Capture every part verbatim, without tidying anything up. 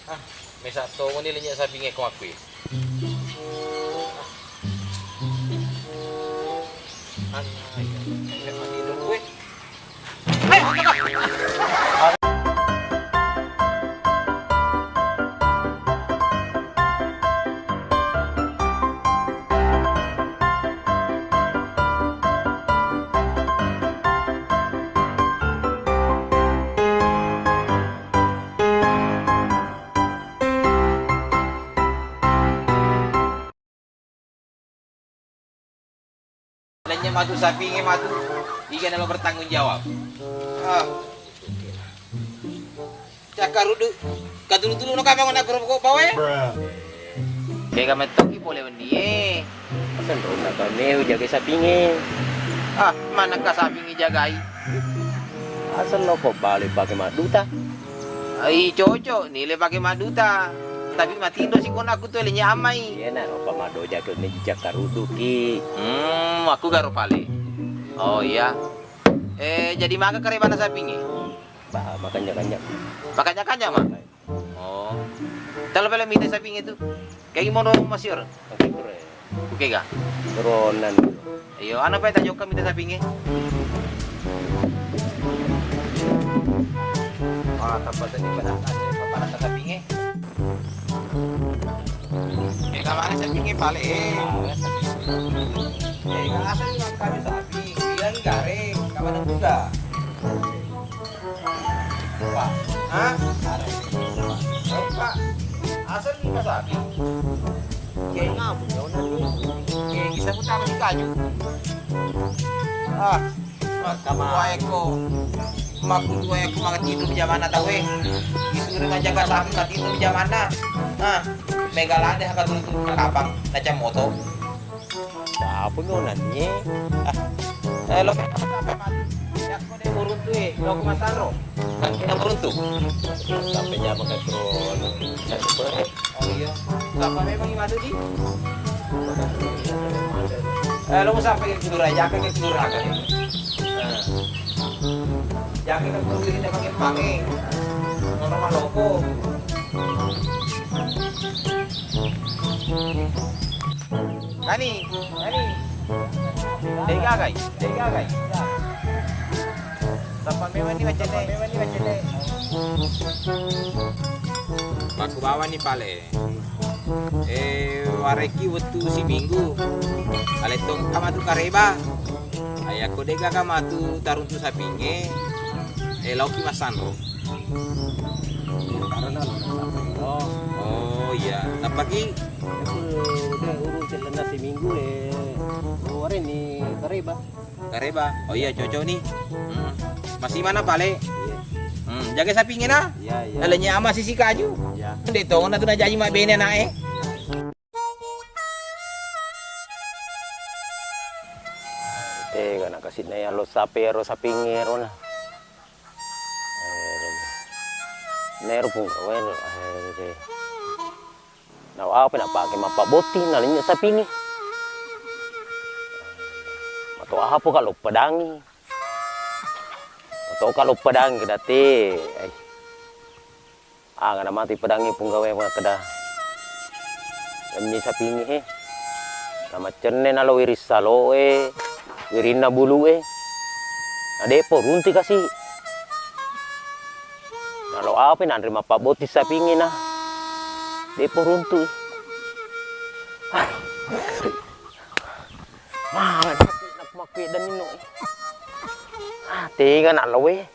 Ah, mesa tongoni lenye sapinge ko makkui. Anna, iya, iya, mati dong gue. Lainnya matu sapinge matu, iga nalo bertanggung jawab. Ah. Cakkaruddu. Katulu-tulu no kapang na guru ko bawe. Kega mettoki pole wennie. Senronna kame jagai sapinge. Ah, manakka sapinge jagai? Asal loko bale pake madduta. Ai cocok ni le pake madduta. Tapi matinro sikona aku tu le nyamai. Iya na ropa maddo jatuh ni jijak karuddu ki. Hmm, aku garo pale. Oh iya. Eh, jadi maga karebana sapinge? Ba, makanya-kanya. Makanya-kanya ma? Oh. Talo pale mita sapinge tu. Kayak gimana masior? Oke, kure. Oke ga? Turunan. Iyo, anu pa tajokka mita sapinge. Wah, tanpa tadi pada ada paparan sapinge. Eh, kamana sapinge pale? Eh, kamana sapinge pale? Eh, kamana sapinge pale? Iya, gareng. Kamana juga? Pak, hah? Pak, asal ni kasapi. Oke, ngapu jauh nanti. Oke, bisa putar di kaju. Ah, makutuaeko. Makutuaeko maka tidur di jamana tawe. Disuruh ngajaga sapi maka tidur di jamana. Ah, mega lade haka tulu-tulu kapang. Nacam moto. Siapa mau nanya? Ah. Eh, lo. Aku deh burung tuh, eh. Lo aku masaro. Kita burung tuh. Sampai nyapa ke turun. Oh iya. Siapa memang yang madu di? Eh, lo mau sampai ke tidur aja, ke tidur aja. Nah. Jangan kita perlu kita pakai pakai. Normal loko. Nani, nani. Dega gai, dega gai. Sapa memang ni macam ni, memang ni macam ni. Paku bawa ni pale. Eh, wareki wettu siminggu. Alettong ka matu kareba. Ayakko dega ka matu taruntu sapinge. Eh, laoki massanro. Karena lo sampai lo. Oh iya, tappaki? Aku udah urung celana seminggu eh. Keluarin nih kareba. Kareba. Oh iya, cocok nih. Hmm. Masih mana pale? Iya. Hmm, jaga sapinge na? Iya, iya. Lalennya ama sisi kaju. Iya. Dek tong na tu na jaji mak bene anak eh. Tega na kasih na ya lo sape ya ro sapinge ro na. Eh, nero pun kawai lo. Eh, Nau apa napake mappabbotting, nalenynye sapingnge. Mato apa ka loppedangngi. Mato ka loppedangngi kedate. Ai. Aga namatu pedangngi punggawe makkeda. Lenynye sapingnge he. Namaccenne nalo wiring saloe, wirinna bulue. Na de'po runti kasi. Nalo apai nanre mappabbotting sapingnge na de'po runtu. Mala makkueddanni no. Ah, tega na lawe.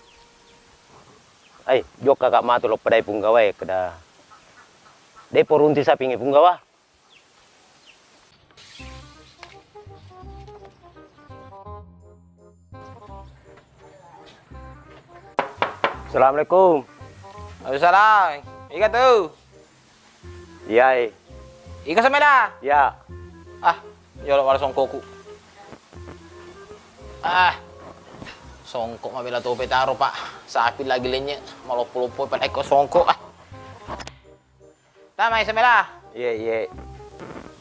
Ai, jokka ka matu lo pedai punggawae keda. De'po runti sapingnge punggawa. Assalamualaikum. Waalaikumsalam. Iga tu? Iya, eh. Iga samela? Iya. Ah, yolo wala songkoku. Ah. Songkok mabela tope taro, Pak. Sapi lagi lenye, maloppo-loppo pada iko songkok. Ah. Tama S M L A. Iye, iye.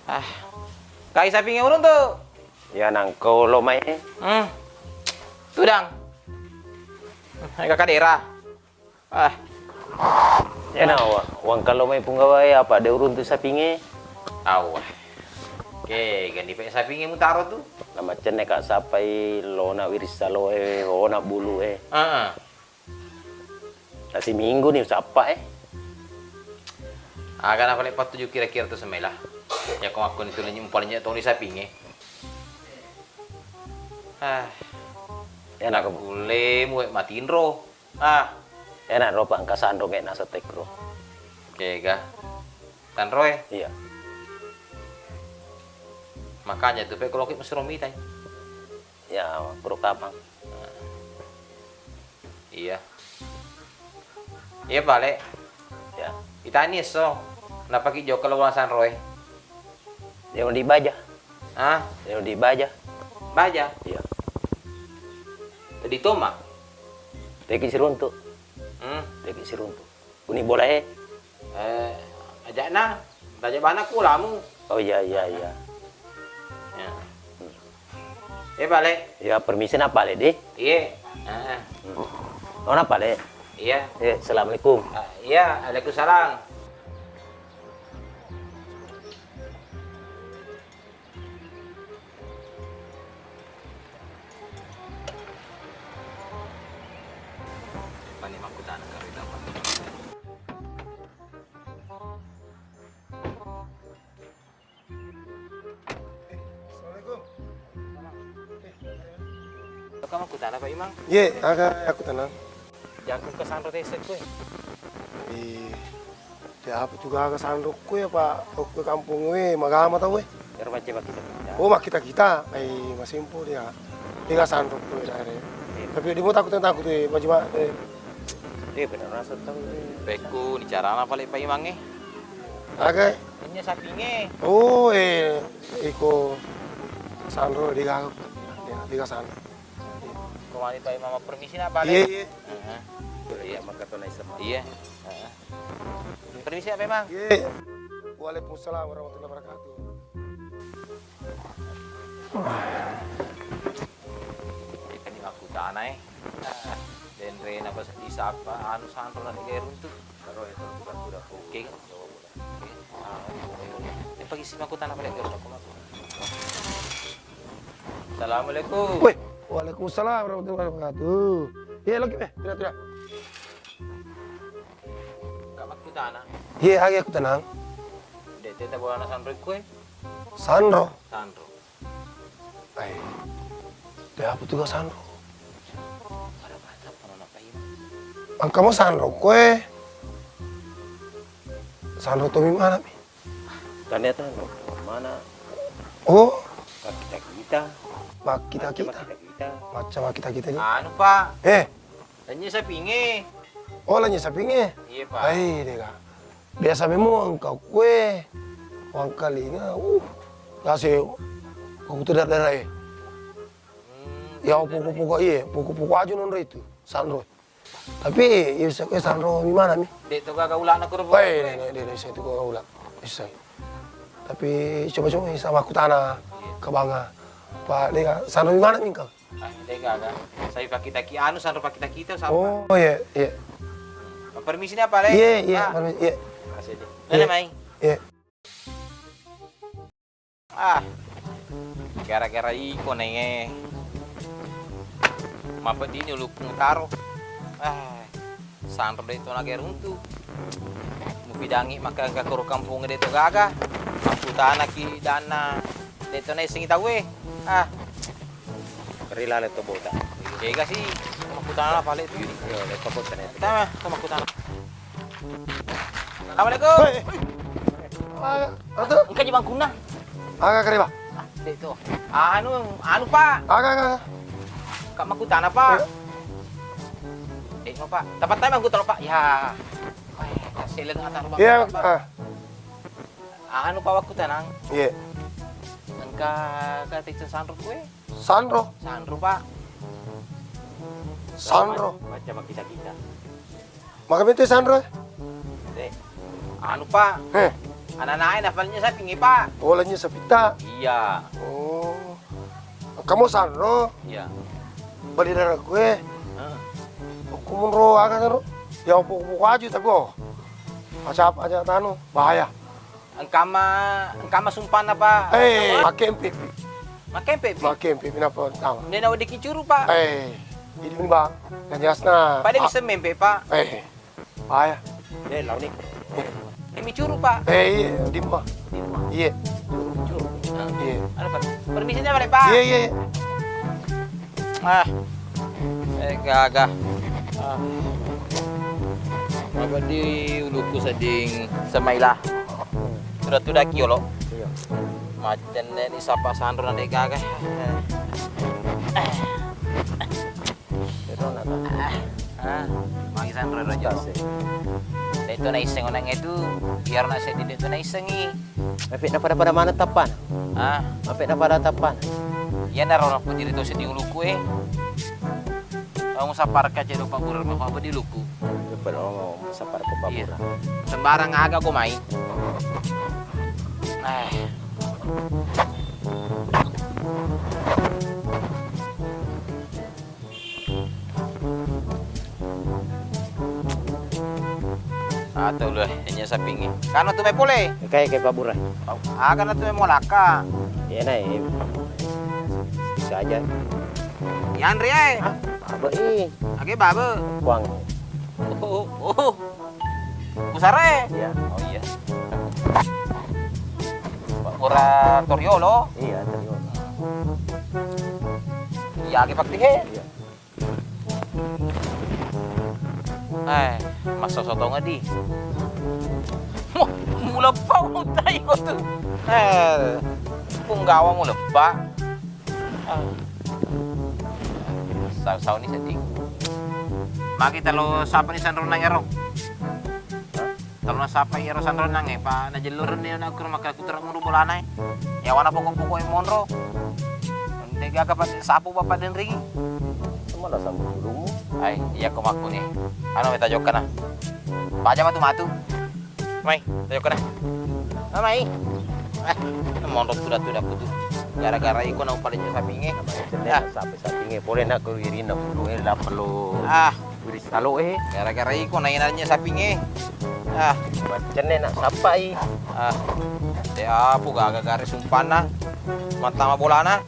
Ah. Kai sapingnge uruntu. Iya nangko lo mai. Hmm. Tudang. Ega kadera. Ah. Ena wa, wangkallo mai pungawae apa de uruntu sapinge? Awa. Oke, gani pe sapinge mutaro tu? Namacenne ka sapai lona wirissaloe, ona bulu e. Heeh. Nasi minggu ni usappa e. Aga na pale pattuju kira-kira tu semela. Ya ko aku ni tulenyi umpalnya toni sapinge. Ah. Ena ko. Kulle mu matinro. Ah. Ena ro pa engka sanro nge nasa tekro. Kega. Tanroe? Iya. Makanya tu pe kalau kita mesro mitai. Ya, kuro kapang. Iya. Iya pale. Ya. Itani esso. Napaki jokka lo sanroe. Dia di baja. Ah, Dia di baja. Baja. Iya. Tadi toma. Teki siruntu. Hmm. Teki siruntu. Kuni bola e. Eh, ajakna, tajak bana ku lamu. Oh iya iya iya. Ya. Eh, balik. Ya permisi na balik di. Iya. Heeh. Oh na balik. Iya. Eh, assalamualaikum. Ah, iya, waalaikumsalam. Pani makkutana karita apa? Assalamualaikum. Loka makkutana, Pak Imang? Ye, aga aku tenang. Jaku ke sanro tesek kue. Ih, de apa juga aga sanro kue, Pak? Kue kampung we, magama tau we. Ero macam kita kita. Oh, mak kita kita. Ai, masimpu dia. Dia sanro kue dari. Iya. Tapi dia mau takut takut we, baju mak. Eh, benar rasa tau. Pekku ni carana paling Pak Imang e. Aga? Ini sapinge. Oh, eh, iko sanro di ga, di ga sanro. Ko mani Pak Imang, permisi na balik. Iya, iya. Heeh. Iya, maka to naik sama. Iya. Heeh. Permisi apa Imang? Iya. Waalaikumsalam warahmatullahi wabarakatuh. Ikan di makkutana e. Denre napa isapa anu sanro na digawe runtu. Oke. Oke. Ah, ini pagi si makkutana balik. Assalamualaikum. Woi, waalaikumsalam warahmatullahi wabarakatuh. Iya lagi meh, tidak tidak. Kak makkutana. Iya, aga aku tenang. Dek teta bolana sanro kue. Sanro. Sanro. Ai. De apa tu ga sanro? Pada baca apa nona Pak Imang? Engka mo sanro kue. Sanro tomi mana mi? Ternyata mana? Oh. Kita kita. Pak kita kita. Kita kita. Macam kita kita ni. Anu Pak. Eh. Lanye sapinge. Oh, lanye sapinge? Iya, Pak. Ai, dega. Biasa memang engka kue. Wangkalinga, uh, gase, aku tu daerah-daerah e. Hmm, ya, pokok-pokok iya, pokok-pokok aja nonro itu, sanro. Tapi, iya, bisa kue sanro di mana mi? Dek tu gaga ulana kuro. Woi, dek, dek, dek, dek, saya tu gaga ulak. Bisa. Tapi coba-coba sama aku tana, iya, ke banga. Pak, dega, sanro di mana mi engka? Ah, de gaga. Sai pakitaki anu, sanro pakita-kita, sapa? Oh, iya, iya. Permisi ni apa, Le? Iya, iya, Pak. Permisi, iya. Makasih, Ji. Iya. Nene mai. Iya. Ah, gara-gara iko nenge. Mapeddi ni ulukku taro. Ah. Sanro de to nage runtu. Mupidangi maka engka koro kampung de to gaga. Makkutanaki danna de to naissengi tauwe. Ah. Ri laleng to bota. Kega si makkutana pale tu. Yo, le to bota ne. Tama, to makkutana. Assalamualaikum. Hei. Ah, atu? Engka ji bangkunna. Aga kare, Pak? Ah, de to. Anu, anu, Pak. Aga, aga, aga. Kak makkutana, Pak. Iya. De no, Pak. Tempat tama makkutana, Pak. Ya. Wah, kaseleng ataro, Pak. Iya, Pak. Ah. Anu, Pak, wakkutanang. Iya. Engka ka teksa sanro kue? Sanro? Sanro, Pak. Sanro. Baca, baca kita-kita. Maka bete sanro, eh? Eh, anu, Pak. Heh. Anak-anak e nafalnya sapinge, Pak. Oh, lanya sapita. Iya. Oh. Kamu sanro? Iya. Bali darah gue. Heeh. Aku munro aga sanro. Ya, pokok-pokok aja tapi, oh. Aja, aja tanu, bahaya. Engkama, engkama sumpanna, Pak. Eh, makempe pi. Makempe pi? Makempe pi, napa tama? Nena wedding kicuru, Pak. Eh, ini, Bang. Yang jelasna. Pak, dia bisa mempe, Pak. Eh, bahaya. Eh, launi. Ini curu, Pak. Eh, iya, di rumah. Di rumah? Iya. Curu, curu. Nah. Iya. Ada, Pak. Permisi, balik, Pak. Iya, iya, iya. Ah. Eh, gaga. Ah. Apa di uluku sedding Semaila. Tuda-tudaki yolo. Iya. Macenne ni sapa sanro na de gaga. Ero na ta. Ah, magi sanro raja. Itu na iseng onang itu, biar na seddi itu na isengi. Tapi na pada-pada mana tapan? Ah, tapi na pada tapan? Iya, naro na pujiri to seddi uluku, eh. Kamu sapar kaca do pabura, mau apa di luku? Coba lo mau sapar ke pabura. Sembarang aga ko mai. Eh. Atau lu, eh, enya sapingi. Kana tu mai pole? Kayak, kayak pabura. Aga na tu mai molaka. Iya, nah, iya. Bisa aja. Yanri, eh. Hah? Apa, ih? Age babe. Kuang. Oh, oh, oh. Pusara, eh? Iya. Oh, iya. Pura Toriolo? Iya, Toriolo. Iya, age pakti, he? Iya. Eh, masa sotong di. Wah, muleppa utai ko tu. Eh, punggawa muleppa. Ah. Sau-sau ni seddi. Magi talo sapa ni sanrona ero? Talo nasappai ero sanronnangnge, pa najellurenni anakku makkuterra muru bolana e. Yawana poko-poko e monro. Ente gaga pa sapu bapa denringi. Semua dasar gurungmu. Ai, iya ko makkuni. Anu, meta jokkana. Paja matu-matu. Mai, ta jokkana. Ah, mai. Eh, monro tuda-tuda putu. Gara-gara iko na upalenya sapinge. Ah, sapi-sapinge. Boleh nak ke wirin nak pulu, eh, lapelo. Ah. Wiri salo, eh. Gara-gara iko nainanya sapinge. Ah. Macenne nak sapai. Ah. Te apu gaga gare sumpanna. Mattama bolana.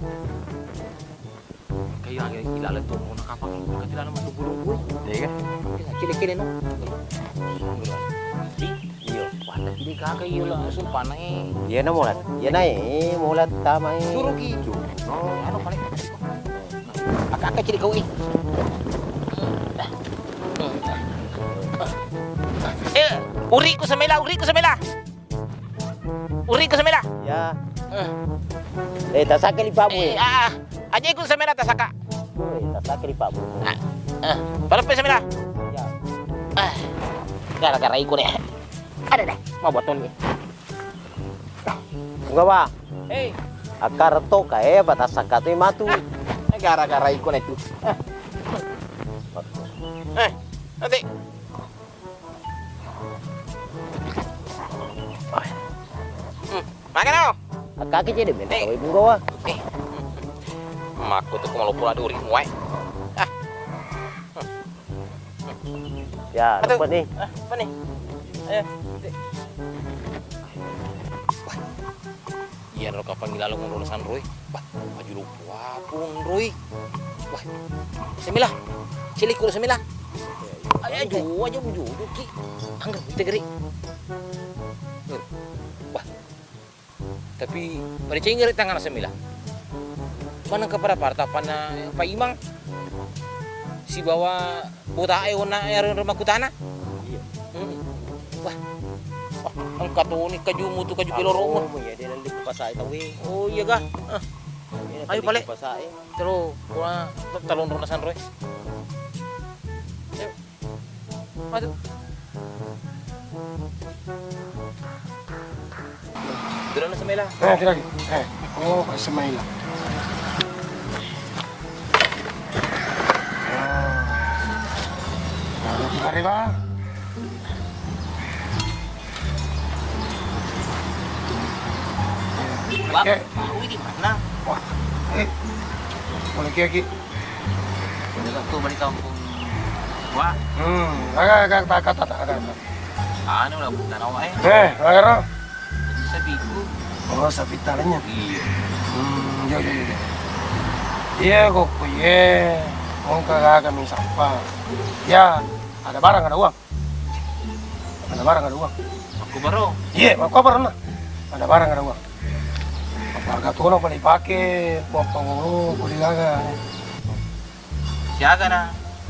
Kayu aga ilaleng tu, na kapang, kati laleng maddungku-dungku, eh. Iya, kan? Cile-cile, no. Iya. Wah, tapi dia gaga, iya, lah, sumpanna, eh. Iya, na mulat. Iya, na, eh, mulat tama, eh. Suruh ki. Anu, paling. Aka-aka cili kau, eh. Eh, uriku semela, uriku semela. Uriku semela. Ya. Eh. Eh, tasaka lipamu, eh. Eh, ah, ah. Aja ikut semela tasaka. Eh, tasaka lipamu. Ah, ah. Paleppe semela. Ya. Ah. Gara-gara iku nih. Ada deh, mau buat nih. Enggak, Bang. Hei. Akar to kae, apa tasaka tu matu. Ah, gara-gara iku nih tuh. Ah. Eh, nanti. Hmm, makan, oh. Kaki jadi minta kawai bunga, wah. Eh. Makku tu kumalo pula duri muai. Ah. Ya, lupa nih. Ah, apa nih? Ayo. Wah. Iyaro kapang ilalo monro sanroi. Wah, aju lupa pun roi. Wah. Semila. Cili kulu semila. Ayo, aju, aju, aju, aju, ki. Angga, kita geri. Wah. Tapi pada cengere tangan semila. Mana kepada partai panna Pak Imang? Sibawa Buta e onna e ro makutana? Iya. Hmm. Wah. Oh, engka toni kajumu tu kaju peloromu. Oh, iya, dia nanti kupasai tau e. Oh, iya ga? Ah. Ayo pale. Pasai. Terus kua talon rona sanroi. Ayo. Matu. Dulu na semela. Eh, tidak. Eh, oh, semela. Mari, Bang. Bang, wih, di mana? Wah, eh, boleh kaki. Udah tuh balik kampung. Wah. Hmm, agak, agak, agak, agak, agak. Anu lah, bukan awak, eh. Eh, magaro? Sapiku. Oh, sapi talenya. Iya. Hmm, iya, iya, iya. Iya, kok, iya. Mongka gaga mi sappa. Ya, ada barang, ada uang. Ada barang, ada uang. Aku baru. Iya, aku baru nah. Ada barang, ada uang. Apa harga tono pada dipakai, mau pangulu, boleh gaga. Siaga na?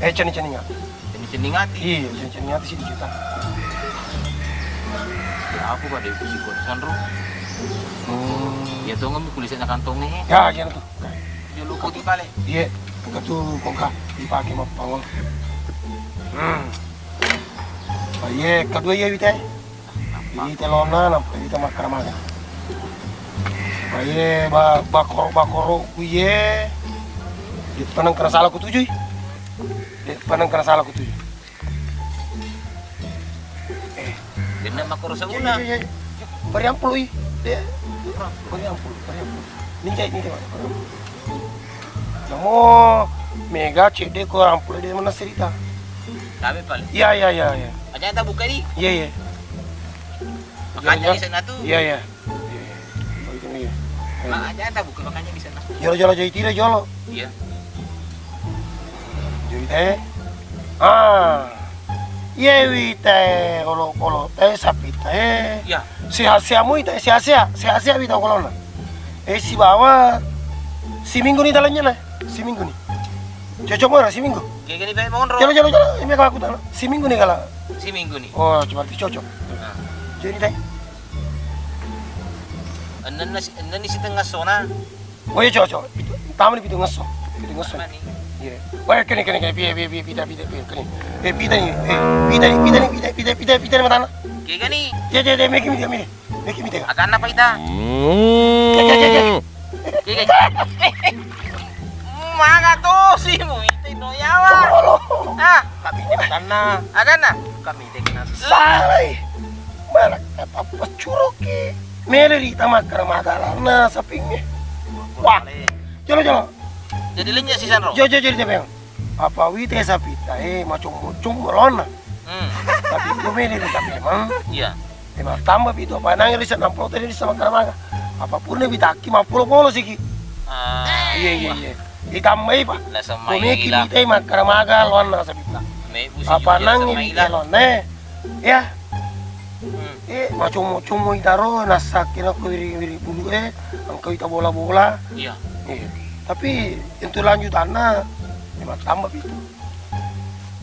Eh, cenning-cenning ati. Cenning-cenning ati? Iya, cenning-cenning ati sih dijuta. Ya, aku pada ibu si Gonsan, Ro. Hmm. Ya, tuh ngambil kulisnya kantongnya. Ya, iya tuh. Dia lupa di balik. Iya, itu tuh bongkar dipakai mau pangul. Hmm. Oh, iya, kedua iya, Wita. Ini telona, nampa ini makkara maga. Baye, ba-, bakoro-, bakoro kuye. De'pa nengkana salah ku tuju. De'pa nengkana salah ku tuju. Eh. Denne makkoro sabuna. Iya, iya, iya. Bari ampulu i. De-, bari ampulu, bari ampulu. Ninja, ninja, Pak. Namo mega cedde ko ampulu de mana cerita. Tapi paling. Iya, iya, iya, iya. Aja tak buka di. Iya, iya. Makanya di sana tuh. Iya, iya. Iya, iya. Oh, itu iya. Makanya tak buka, makanya di sana. Jolo, jolo, jadi tidak jolo. Iya. Jadi teh. Ah. Iya, Wita, olo-olo teh, sapi teh. Iya. Sehat-sehat mui teh, sehat-sehat. Sehat-sehat Wita kolona. Eh, sibawa siminggu ni talanya nah. Siminggu ni. Cocok mora siminggu. Kayak gini baik monro. Jolo, jolo, jolo. Ini aku tahu. Siminggu ni kala. Siminggu ni. Oh, berarti cocok. Nah. Jadi teh. Enam nasi, enam nasi tengah sona. Oh iya, cocok. Pitu, tamu ni pitu ngesso. Pitu ngesso. Apa ni? Iya. Wah, kene, kene, kene, piye, piye, piye, pita, pita, piye, kene. Eh, pita ni, eh, pita ni, pita ni, pita, pita, pita, pita ni matana. Kayak gini. Iya, iya, iya, meki, meki, meki. Meki, meki. Akan apa ita? Hmm. Iya, iya, iya, iya. Kayak gini. Maga to si mu ita no yawa. Ah, kami ni matana. Akan na? Kami ni kena. Salah. Mana apa curoki? Mele ri tama kara magalana sapingnge. Wah, jolo, jolo. Jadi lenyek si Sanro. Jo, jo, jadi tepeng. Apa Wita sapita, eh, macommo-commo lona. Hmm. Tapi ku mele ri tapi emang. Iya. Eh, mattamba pitu apa nang ri senang polo tadi sama kara maga. Apa purna bitaki mappolo-polo siki. Ah. Iya, iya, iya. Ditambai, Pak. Lah, semai. Komeki lah. Mitai makkara maga loanna sapitta. Apa nangi semai lah. Loanna, eh. Ya. Hmm. Eh, macommo-commo itaro, nassakki nakko wiri-wiri bulu, eh. Engka ita bola-bola. Iya. Iya. Tapi untuk lanjutanna, ya, mattamba pitu.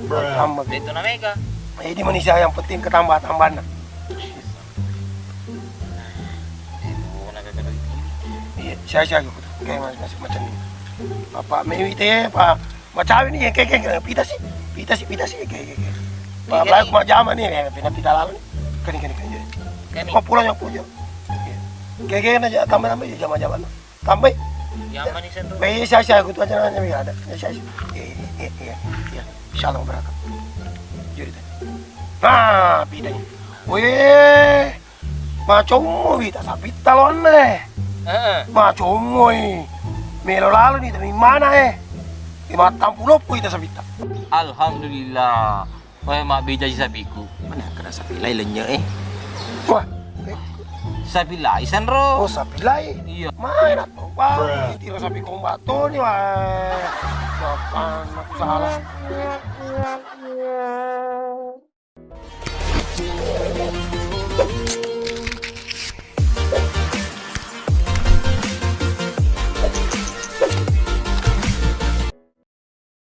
Mattamba pitu. Itu namanya. Eh, di Malaysia yang penting ketambah-tambahna. Iya, sia-sia gitu. Kayak mas-, mas-, macam ini. Apa mewi teh, Pak? Macawi ni, kayak, kayak, kayak, pita sih, pita sih, pita sih, kayak, kayak, kayak. Pak, iya, baik, nih. Majama nih, ya, pina pita lalu nih. Kani, kani, kani. Kani. Mau pulang yang punya. Iya. Kayak, kayak, aja tambah-tambah, ya, jama-jama. Tambah. Jama nih, Sen, tuh. Baik, sia-sia gitu aja namanya, ya, ada. Ya, sia-sia. Iya, iya, iya, iya, iya. Insyaallah berangkat. Jadi teh. Nah, pitanya. Weh. Macommo wi tasapitta loanna, eh. Heeh. Macommo i. Melo lalo ni tami mana, eh. Lima tampuloppo i tasapitta. Alhamdulillah. Wah, mabbeja si sapiku. Mana kena sapi lai lennye, eh. Wah. Sapi lai, Sanro. Oh, sapi lai. Iya. Mana? Wah, tiro sapi kombato ni, wah. Bapak, salah.